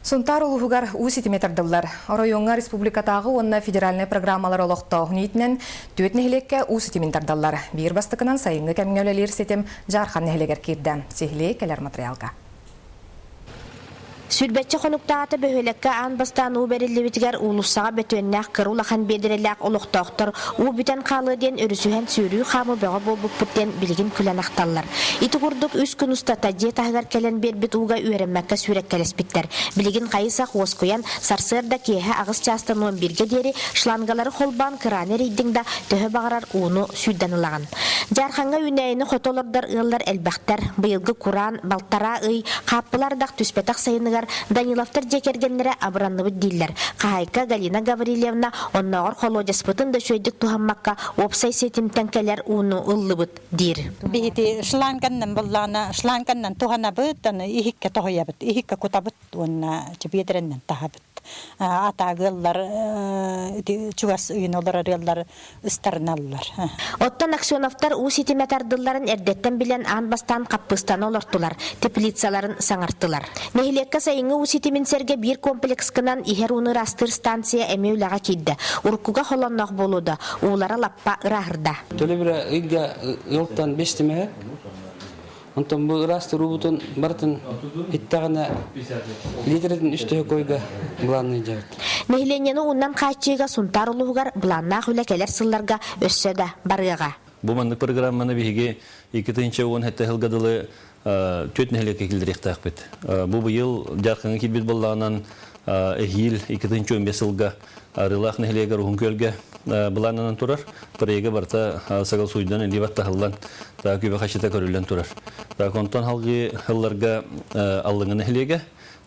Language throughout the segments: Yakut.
Сунтаар улууһугар уу ситимэ тардыллар. Оройуоҥҥа республикатааҕы уонна федеральнай программалар олохтооһун иитинэн түөрт нэһилиэккэ уу ситимин тардаллар. Биир бастакынан сайыҥҥы кэмҥэ үлэлиир ситим Дьаархан нэһилиэгэр киирдэ. Сиһилии кэлэр матырыйаалга. Сүүрбэччэ хонуктааҕыта бөһүөлэккэ аан бастаан уу бэриллибитигэр уулуссаҕа бөтүөннээх кыра улахан биэдэрэлээх олохтоохтор уу бүтэн хаалыа диэн өрүсүһэн сүүрүү-хаамыы бөҕө буолбуппут диэн билигин күлэн ахталлар. Ити курдук үс күн устата дьиэ таһыгар кэлэн биэрбит ууга үөрэммэккэ сүүрэккэлэспиттэр. Билигин хайы-сах уоскуйан, сарсыарда киэһэ аҕыс чаастан уон бииргэ диэри шлангалары холбоон кырааны эрийдиҥ да, төһө баҕарар ууну сүүрдэн ылаҕын. Дьаархаҥҥа үүнээйини хото олордор ыаллар элбэхтэр. Быйылгы кураан, балтараа ый, хааппыла ардах түспэтэх сайыныгар Даниловтар дьиэ кэргэннэрэ абыранныбыт дииллэр. Хаһаайка Галина Гаврильевна оннооҕор холуодьаспытын да үчүгэйдик туһаммакка уопсай ситимтэн кэлэр ууну ыллыбыт диир. Биһити шланганнан буллаҕына шланганнан туһанабыт, аны иһиккэ тоһуйабыт, иһиккэ кутабыт уонна биэдэрэннэн таһабыт. Атааг ыаллар ити чугас ыйын олорор ыаллар ыстарыналлар. Оттон Аксеновтар уу ситимэ тардылларын эрдэттэн билэн аан бастаан хаппыыстаны олортулар, теплицаларын саҥартылар. Нэһилиэккэ сайыҥҥы уу ситимин сэргэ биир комплекскынан иһэр ууну ыраастыыр станция эмиэ үлэҕэ киирдэ. Уруккуга холонноох буолуо да, уулара лаппа ырааһырда. Төлөбүрэ ыйга ыалтан бэстимэһэ. Онтон бу ыраастыыр уубутун барытын иттэҕинэ литрэтин үс төһө койга былаанныы дьабыт. Нэһилиэнньэни уунан хааччыйыыга Сунтаар улууһугар былааннаах үлэ кэлэр сылларга өссө да барыаҕа. Бу маннык программаны биһиги 2017 сылга дылы түөрт нэһилиэккэ киллэриэхтээхпит. Бу быйыл Дьаархаҥҥа киирбит буоллаҕынан эһиил 2015 сылга Арыылаах нэһилиэгэр Уһун Күөлгэ былааннанан турар. Проега барыта согласуйдан илии баттаһыллан күбэ хачыта көрүллэн турар. Так онтон халгыы сылларга Аллыҥа нэһилиэгэ,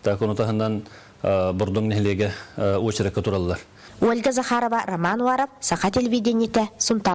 так ону таһынан Бордоҥ нэһилиэгэ уочаракка тураллар. Ольга Захарова, Роман Уаров, Саха телевидениетэ, Сунтаар.